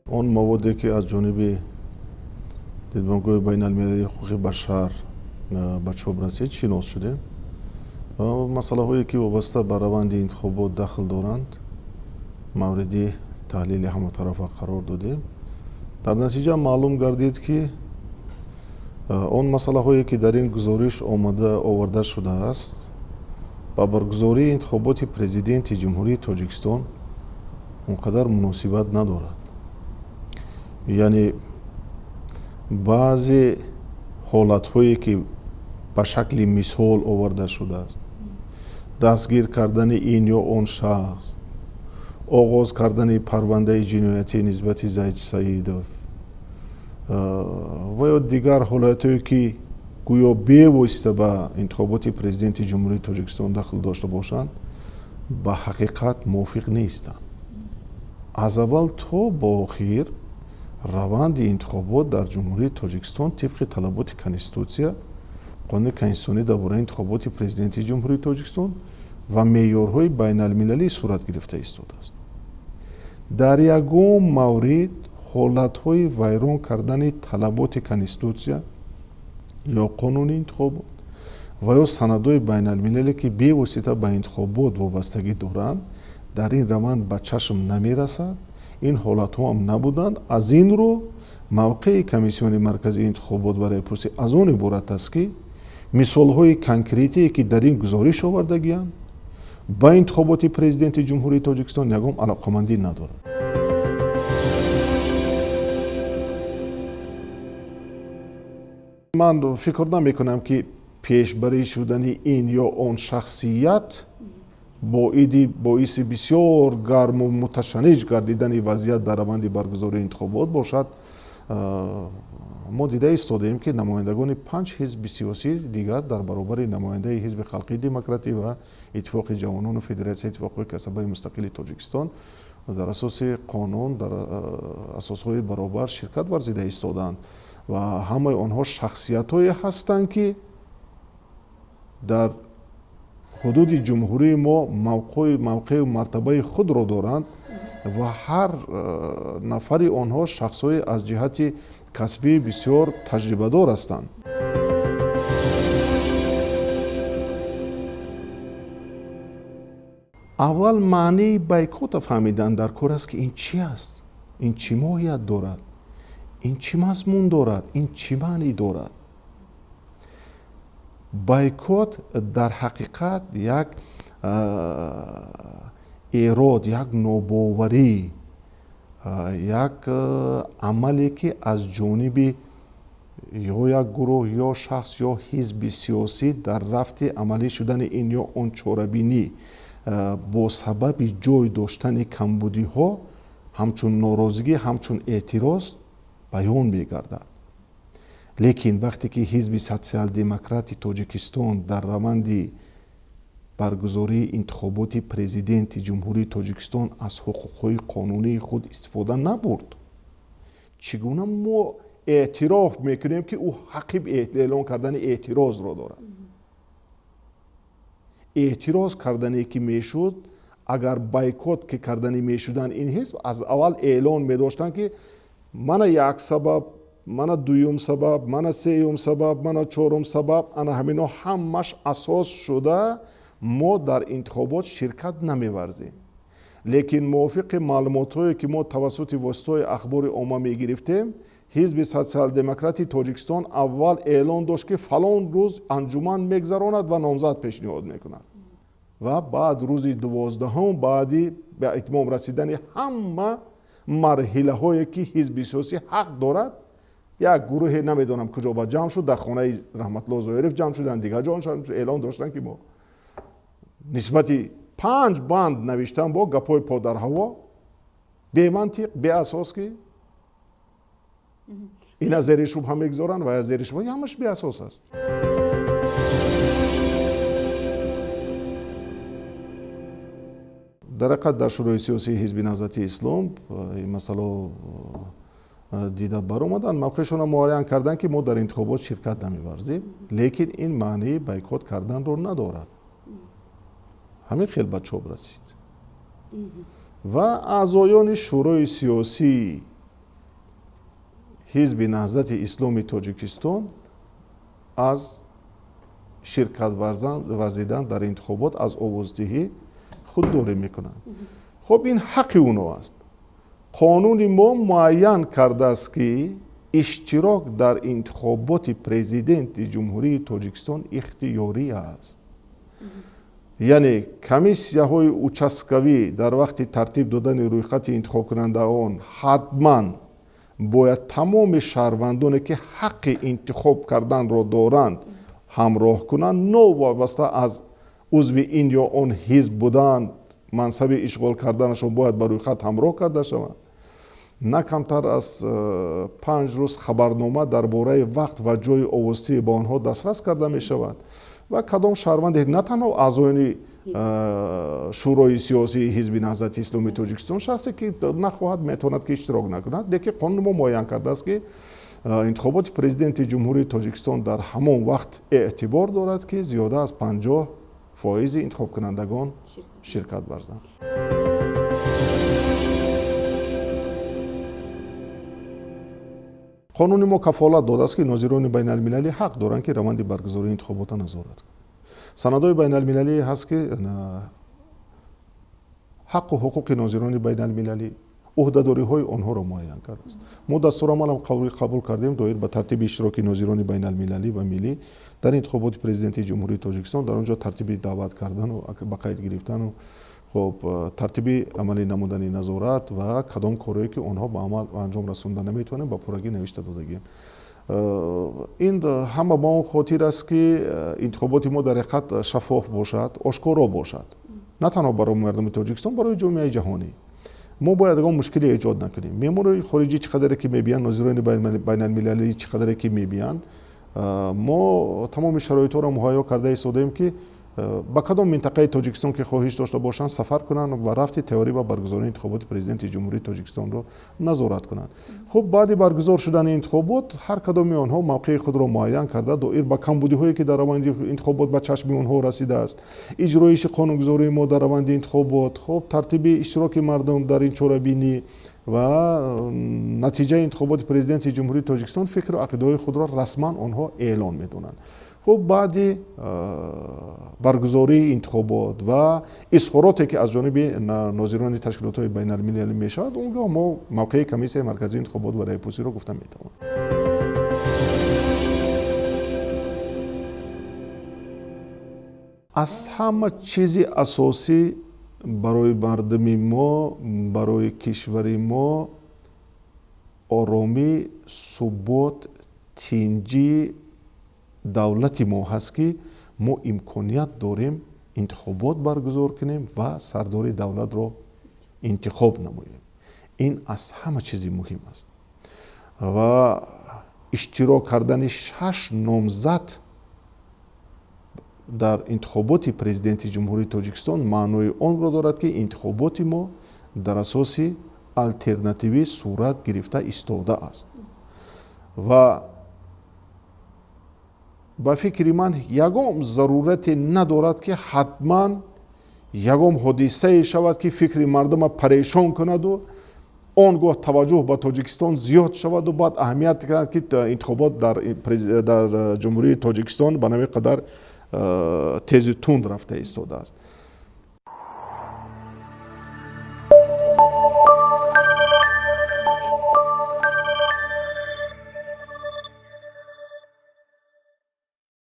Он маводе, ки аз ҷониби Дидбонгоҳи байналмилалии ҳуқуқи башар ба чоп расид, шинос шудем. Масъалаҳое, ки вобаста ба раванди интихобот дахл доранд, мавриди таҳлили ҳаматарафа қарор додем. Дар натиҷа маълум гардид, ки он масъалаҳое, ки дар ин гузориш омада оварда шудааст, ба баргузории интихоботи президенти Ҷумҳурии Тоҷикистон он қадар муносибат надорад. Яъне баъзе ҳолатҳое, ки ба шакли мисол оварда шудааст, дастгир кардани ин ё он шахс, оғоз кардани парвандаи ҷиноятӣ нисбати Зайд Саидов ва ё дигар ҳолатҳое, ки гӯё бевосита ба интихоботи президенти Ҷумҳурии Тоҷикистон дахл дошта бошанд, ба ҳақиқат мувофиқ нестанд. Аз аввал то ба охир раванди интихобот дар Ҷумҳурии Тоҷикистон тибқи талаботи Конститутсия, қонуни конститутсионӣ дар бораи интихоботи президенти Ҷумҳурии Тоҷикистон ва меъёрҳои байналмилалӣ сурат гирифта истодааст. Дар ягон маврид ҳолатҳои вайрон кардани талаботи Конститутсия ё қонуни интихобот ва ё санадҳои байналмилале, ки бевосита ба интихобот вобастагӣ доранд, дар ин раванд ба чашм намерасад. Ин ҳолатҳо ҳам набуданд. Аз ин рӯ мавқеи Комиссиони марказии интихобот ва раъйпурсӣ аз он иборат аст, ки мисолҳои конкретие, ки дар ин гузориш овардагианд, ба интихоботи президенти Ҷумҳурии Тоҷикистон ягон алоқамандӣ надорад. Ман фикр намекунам, ки пешбарӣ шудани ин ё он шахсият боиси бисёр гарму муташанниҷ гардидани вазъият дар раванди баргузории интихобот бошад. Мо дида истодаем, ки намояндагони панҷ ҳизби сиёсӣ дигар дар баробари намояндаи Ҳизби халқии демократӣ ва Иттифоқи ҷавонону Федератсияи иттифоқҳои касабаи мустақили Тоҷикистон дар асоси қонун, дар асосҳои баробар ширкат варзида истодаанд ва ҳамаи онҳо шахсиятҳое ҳастанд, ки дар ҳудуди ҷумҳурии мо мавқеу мартабаи худро доранд ва ҳар нафари онҳо шахсҳое аз ҷиҳати касбӣ бисёр таҷрибадор ҳастанд. Аввал маънии бойкота фаҳмидан дар кор аст, ки ин чӣ аст, ин чӣ моҳият дорад, ин чӣ мазмун дорад, ин чӣ маънӣ дорад. Бойкот дар ҳақиқат як эрод, як нобоварӣ, як амале, ки аз ҷониби ё як гурӯҳ, ё шахс, ё ҳизби сиёсӣ дар рафти амалӣ шудани ин ё он чорабинӣ бо сабаби ҷой доштани камбудиҳо ҳамчун норозигӣ, ҳамчун эътироз баён мегардад. Лекин вақте ки Ҳизби социал-демократи Тоҷикистон дар раванди баргузории интихоботи президенти Ҷумҳурии Тоҷикистон аз ҳуқуқҳои қонунии худ истифода набурд, чӣ гуна мо эътироф мекунем, ки ӯ ҳаққи эълон кардани эътирозро дорад? Эътироз кардане ки мешуд, агар бойкот ки кардани мешуданд, ин ҳизб аз аввал эълон медоштанд, ки мана як сабаб, мана дуюм сабаб, мана сеюм сабаб, мана чорум сабаб, ана ҳамино ҳамаш асос шуда мо дар интихобот ширкат намеварзем. Лекин мувофиқи маълумотҳое, ки мо тавассути воситаҳои ахбори омма мегирифтем, Ҳизби социал-демократи Тоҷикистон аввал эълон дошт, ки фалон рӯз анҷуман мегзаронад ва номзад пешниҳод мекунад, ва баъд рӯзи 12-ҳум, баъди ба итмом расидани ҳама марҳилаҳое, ки ҳизби сиёсӣ ҳақ дорад, як гурӯҳе намедонам куҷо ба ҷамъ шуд, дар хонаи Раҳматулло Зоиров ҷамъ шуданд, дигар ҷо эълон доштанд, ки мо нисбати панҷ банд навиштан бо гапҳои подарҳаво, бемантиқ, беасос, ки ина зери шубҳа мегузоранд ва зери шубҳа, ҳамаш беасос аст. Дар ҳақиқат дар Шӯрои сиёсии Ҳизби Наҳзати Ислом ин масъало дида баромаданд, мавқеашонро муайян карданд, ки мо дар интихобот ширкат намеварзем, лекин ин маънии бойкот карданро надорад. Ҳамин хел ба чоп расид ва аъзоёни Шӯрои сиёсии Ҳизби Наҳзати Исломи Тоҷикистон аз ширкат варзидан дар интихобот, аз овоздиҳӣ худдорӣ мекунанд. Хуб, ин ҳаққи онҳо аст. Қонуни мо муайян кардааст, ки иштирок дар интихоботи президенти Ҷумҳурии Тоҷикистон ихтиёрӣ аст. Яъне комиссияҳои участковӣ дар вақти тартиб додани рӯйхати интихобкунандаон ҳатман бояд тамоми шаҳрвандоне, ки ҳаққи интихоб карданро доранд, ҳамроҳ кунанд, новобаста аз узви ин ё он ҳизб будан, мансаби ишғол карданашон бояд ба рӯйхат ҳамроҳ карда шаванд. На камтар аз 5 рӯз хабарнома дар бораи вақт ва ҷои овоздиҳӣ ба онҳо дастрас карда мешавад. Ва кадом шаҳрванде, на танҳо аъзоёни шӯрои сиёсии Ҳизби Наҳзати Исломии Тоҷикистон, шахсе ки нахоҳад, метавонад, ки иштирок накунад, лекин қонуни мо муайян кардааст, ки интихоботи президенти Ҷумҳурии Тоҷикистон дар ҳамон вақт эътибор дорад, ки зиёда аз 50 фоизи интихобкунандагон ширкат варзанд. Қонуни мо кафолат додааст, ки нозирони байналмилалӣ ҳақ доранд, ки раванди баргузории интихобота назорат кунанд. Санадҳои байналмилалӣ ҳаст, ки ҳаққу ҳуқуқи нозирони байналмилалӣ, ӯҳдадориҳои онҳоро муайян кардааст. Мо дастурамалам қабул кардем доир ба тартиби иштироки нозирони байналмилалӣ ва миллӣ дар интихоботи президенти Ҷумҳурии Тоҷикистон. Дар он ҷо тартиби даъват кардану ба қайд гирифтану, хоб, тартиби амалӣ намудани назорат ва кадом корое, ки онҳо ба амал анҷом расонда наметавонанд, ба пуррагӣ навишта додагием. Ин ҳама ба он хотир аст, ки интихоботи мо дар ҳақиқат шаффоф бошад, ошкоро бошад, на танҳо барои мардуми Тоҷикистон, барои ҷомеаи ҷаҳонӣ. Мо бояд ягон мушкиле эҷод накунем. Меҳмонои хориҷӣ чӣ қадаре ки мебиянд, нозирони байналмилалӣ чӣ қадаре ки мебиянд, мо тамоми шароитҳоро муҳайё карда истодаем, ки ба кадом минтақаи Тоҷикистон ки хоҳиш дошта бошанд, сафар кунанд ва рафти тайёрӣ ва баргузории интихоботи президенти Ҷумҳурии Тоҷикистонро назорат кунанд. Хуб, баъди баргузор шудани интихобот ҳар кадоми онҳо мавқеи худро муайян карда, доир ба камбудиҳое, ки дар раванди интихобот ба чашми онҳо расидааст, иҷроиши қонунгузории мо дар раванди интихобот, хуб, тартиби иштироки мардум дар ин чорабинӣ ва натиҷаи интихоботи президенти Ҷумҳурии Тоҷикистон фикру ақидаҳои худро расман онҳо эълон медонанд. Хуб, баъди баргузории интихобот ва изҳороте, ки аз ҷониби нозирони ташкилотҳои байналмилалӣ мешавад, он гоҳ мо мавқеи Комиссияи марказии интихобот ва раъйпурсиро гуфта метавонем. Аз ҳама чизи асосӣ барои мардуми мо, барои кишвари мо оромӣ, субот, тинҷӣ давлати мо ҳаст, ки мо имконият дорем интихобот баргузор кунем ва сардори давлатро интихоб намоем. Ин аз ҳама чизи муҳим аст. Ва иштирок кардани шаш номзад дар интихоботи президенти Ҷумҳурии Тоҷикистон маънои онро дорад, ки интихоботи мо дар асоси алтернативӣ сурат гирифта истодааст. Ва ба фикри ман, ягон зарурате надорад, ки ҳатман ягон ҳодисае шавад, ки фикри мардума парешон кунаду он гоҳ таваҷҷӯҳ ба Тоҷикистон зиёд шаваду баъд аҳамият кунад, ки интихобот дар Ҷумҳурии Тоҷикистон ба нами қадар тезу тунд рафта истодааст.